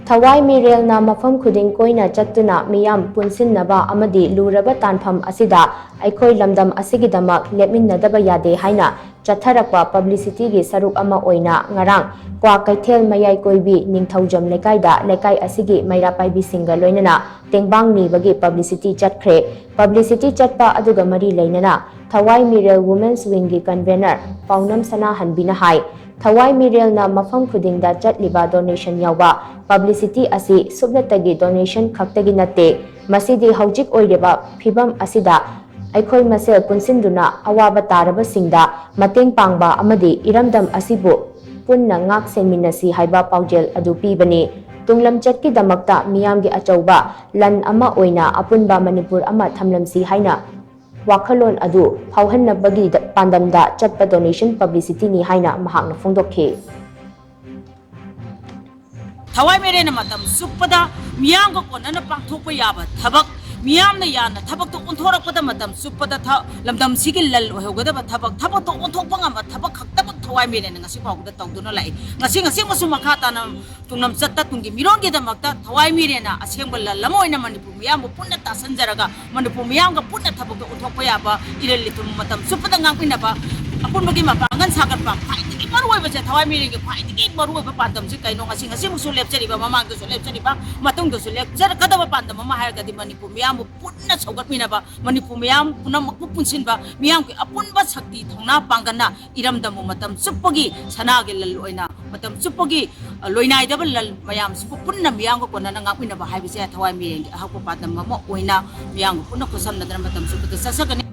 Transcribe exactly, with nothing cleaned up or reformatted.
ꯊꯋꯥꯏ ꯃꯤꯔꯦꯜꯅ ꯃꯐꯝ ꯈꯨꯗꯤꯡ ꯀꯣꯏꯅ ꯆꯠꯇꯨꯅ ꯃꯤꯌꯥꯝ ꯄꯨꯟꯁꯤꯟꯅꯕ ꯑꯃꯗꯤ ꯂꯨꯔꯕ ꯇꯥꯟꯐꯝ ꯑꯁꯤꯗ ꯑꯩꯈꯣꯏ ꯂꯝꯗꯝ ꯑꯁꯤꯒꯤꯗꯃꯛ ꯂꯦꯞꯃꯤꯟꯅꯗꯕ ꯌꯥꯗꯦ ꯍꯥꯏꯅ ꯆꯠꯊꯔꯛꯄ ꯄꯕ꯭ꯂꯤꯁꯤꯇꯤꯒꯤ ꯁꯔꯨꯛ ꯑꯃ ꯑꯣꯏꯅ ꯉꯔꯥꯡ ꯀ꯭ꯋꯥꯀꯩꯊꯦꯜ ꯃꯌꯥꯏ ꯀꯣꯏꯕꯤ ꯅꯤꯡꯊꯧꯖꯝ ꯂꯩꯀꯥꯏꯗ ꯂꯩꯀꯥꯏ ꯑꯁꯤꯒꯤ ꯃꯩꯔꯥ ꯄꯥꯏꯕꯤꯁꯤꯡꯒ ꯂꯣꯏꯅꯅ ꯇꯦꯡꯕꯥꯡ ꯅꯤꯕꯒꯤ ꯄꯕ꯭ꯂꯤꯁꯤꯇꯤ ꯆꯠꯈ꯭ꯔꯦ꯫ ꯄꯕ꯭ꯂꯤꯁꯤꯇꯤ ꯆꯠꯄ ꯑꯗꯨꯒ ꯃꯔꯤ ꯂꯩꯅꯅ ꯊꯋꯥꯏ ꯃꯤꯔꯦꯜ ꯋꯨꯃꯦꯟꯁ ꯋꯤꯡꯒꯤ ꯀꯟꯚꯦꯅꯔ ꯄꯥꯎꯅꯝ ꯁꯅꯥꯍꯟꯕꯤꯅ ꯍꯥꯏ, ꯊꯋꯥꯏ ꯃꯤꯔꯦꯜꯅ ꯃꯐꯝ ꯈꯨꯗꯤꯡꯗ ꯆꯠꯂꯤꯕ ꯗꯣꯅꯦꯁꯟ ꯌꯥꯎꯕ ꯄꯕ꯭ꯂꯤꯁꯤꯇꯤ ꯑꯁꯤ ꯁꯨꯞꯅꯇꯒꯤ ꯗꯣꯅꯦꯁꯟ ꯈꯛꯇꯒꯤ ꯅꯠꯇꯦ, ꯃꯁꯤꯗꯤ ꯍꯧꯖꯤꯛ ꯑꯣꯏꯔꯤꯕ ꯐꯤꯚꯝ ꯑꯁꯤꯗ ꯑꯩꯈꯣꯏ ꯃꯁꯦꯜ ꯄꯨꯟꯁꯤꯟꯗꯨꯅ ꯑꯋꯥꯕ ꯇꯥꯔꯕꯁꯤꯡꯗ ꯃꯇꯦꯡ ꯄꯥꯡꯕ ꯑꯃꯗꯤ ꯏꯔꯝꯗꯝ ꯑꯁꯤꯕꯨ ꯄꯨꯟꯅ ꯉꯥꯛ ꯁꯦꯟꯃꯤꯟꯅꯁꯤ ꯍꯥꯏꯕ ꯄꯥꯎꯖꯦꯜ ꯑꯗꯨ ꯄꯤꯕꯅꯤ꯫ ꯇꯨꯡꯂꯝꯆꯠꯀꯤꯗꯃꯛꯇ ꯃꯤꯌꯥꯝꯒꯤ ꯑꯆꯧꯕ ꯂꯟ ꯑꯃ ꯑꯣꯏꯅ ꯑꯄꯨꯟꯕ ꯃꯅꯤꯄꯨꯔ ꯑꯃ ꯊꯝꯂꯝꯁꯤ ꯍꯥꯏꯅ ꯋꯥꯈꯜꯂꯣꯟ ꯑꯗꯨ ꯐꯥꯎꯍꯟꯅꯕꯒꯤ ꯄꯥꯟꯗꯝꯗ ꯆꯠꯄ ꯗꯣꯅꯦꯁꯟ ꯄꯕ꯭ꯂꯤꯁꯤꯇꯤꯅꯤ ꯍꯥꯏꯅ ꯃꯍꯥꯛꯅ ꯐꯣꯡꯗꯣꯛꯈꯤ꯫ ꯊꯋꯥꯏ ꯃꯤꯔꯦꯟꯅ ꯃꯇꯝ ꯆꯨꯞꯄꯗ ꯃꯤꯌꯥꯝꯒ ꯀꯣꯟꯅꯅ ꯄꯥꯡꯊꯣꯛꯄ ꯌꯥꯕ ꯊꯕꯛ, ꯃꯤꯌꯥꯝꯅ ꯌꯥꯅ ꯊꯕꯛꯇ ꯑꯣꯟꯊꯣꯔꯛꯄꯗ ꯃꯇꯝ ꯆꯨꯞꯄꯗ ꯊ-, ꯂꯝꯗꯝꯁꯤꯒꯤ ꯂꯜ ꯑꯣꯏꯍꯧꯒꯗꯕ ꯊꯕꯛ, ꯊꯕꯛꯇ ꯑꯣꯟꯊꯣꯛꯄ ꯉꯝꯕ ꯊꯕꯛ ꯈꯛꯇꯃꯛ ꯊꯋꯥꯏ ꯃꯤꯔꯦꯟꯅ ꯉꯁꯤ ꯐꯥꯎꯕꯗ ꯇꯧꯗꯨꯅ ꯂꯥꯛꯏ꯫ ꯉꯁꯤ, ꯉꯁꯤꯃꯁꯨ ꯃꯈꯥ ꯇꯥꯅ ꯇꯨꯡꯂꯝꯆꯠꯇ ꯇꯨꯡꯒꯤ ꯃꯤꯔꯣꯟꯒꯤꯗꯃꯛꯇ ꯊꯋꯥꯏ ꯃꯤꯔꯦꯟꯅ ꯑꯁꯦꯡꯕ ꯂꯜ ꯑꯃ ꯑꯣꯏꯅ ꯃꯅꯤꯄꯨꯔ ꯃꯤꯌꯥꯝꯕꯨ ꯄꯨꯟꯅ ꯇꯥꯁꯟꯖꯔꯒ, ꯃꯅꯤꯄꯨꯔ ꯃꯤꯌꯥꯝꯒ ꯄꯨꯟꯅ ꯊꯕꯛꯇ ꯑꯣꯟꯊꯣꯛꯄ ꯌꯥꯕ, ꯏꯔꯜ ꯏꯊꯨꯝ ꯃꯇꯝ ꯆꯨꯞꯄꯗ ꯉꯥꯛꯃꯤꯟꯅꯕ, ꯑꯄꯨꯟꯕꯒꯤ ꯃꯄꯥꯡꯒꯜ ꯁꯥꯒꯠꯄ, ꯈ꯭ꯋꯥꯏꯗꯒꯤ ꯃꯔꯨꯑꯣꯏꯕꯁꯦ, ꯊꯋꯥꯏ ꯃꯤꯔꯦꯟꯒꯤ ꯈ꯭ꯋꯥꯏꯗꯒꯤ ꯃꯔꯨꯑꯣꯏꯕ ꯄꯥꯟꯗꯝꯁꯦ ꯀꯩꯅꯣ? ꯉꯁꯤ, ꯉꯁꯤꯃꯨꯛꯁꯨ ꯂꯦꯞꯆꯔꯤꯕ, ꯃꯃꯥꯡꯗꯁꯨ ꯂꯦꯞꯆꯔꯤꯕ, ꯃꯇꯨꯡꯗꯁꯨ ꯂꯦꯞꯆꯔꯛꯀꯗꯕ ꯄꯥꯟꯗꯝ ꯑꯃ ꯍꯥꯏꯔꯒꯗꯤ ꯃꯅꯤꯄꯨꯔ ꯃꯤꯌꯥꯝꯕꯨ ꯄꯨꯟꯅ ꯁꯧꯒꯠꯃꯤꯟꯅꯕ, ꯃꯅꯤꯄꯨꯔ ꯃꯤꯌꯥꯝ ꯄꯨꯝꯅꯃꯛꯄꯨ ꯄꯨꯟꯁꯤꯟꯕ, ꯃꯤꯌꯥꯝꯒꯤ ꯑꯄꯨꯟꯕ ꯁꯛꯇꯤ, ꯊꯧꯅꯥ ꯄꯥꯡꯒꯜꯅ ꯏꯔꯝꯗꯝꯕꯨ ꯃꯇꯝ ꯆꯨꯞꯄꯒꯤ ꯁꯅꯥꯒꯤ ꯂꯜ ꯑꯣꯏꯅ, ꯃꯇꯝ ꯆꯨꯞꯄꯒꯤ, ꯑ, ꯂꯣꯏꯅꯥꯏꯗꯕ ꯂꯜ ꯃꯌꯥꯝꯁꯤꯕꯨ ꯄꯨꯟꯅ ꯃꯤꯌꯥꯝꯒ ꯀꯣꯟꯅꯅ ꯉꯥꯛꯃꯤꯟꯅꯕ ꯍꯥꯏꯕꯁꯦ ꯊꯋꯥꯏ ꯃꯤꯔꯦꯟꯒꯤ ꯑꯍꯛꯄ ꯄꯥꯟꯗꯝ ꯑꯃ ꯑꯣꯏꯅ ꯃꯤꯌꯥꯝꯒ ꯄꯨꯟꯅ ꯈꯨꯠꯁꯝꯅꯗꯅ ꯃꯇꯝ ꯆꯨꯞꯄꯗ ꯆꯠꯆꯒꯅꯤ꯫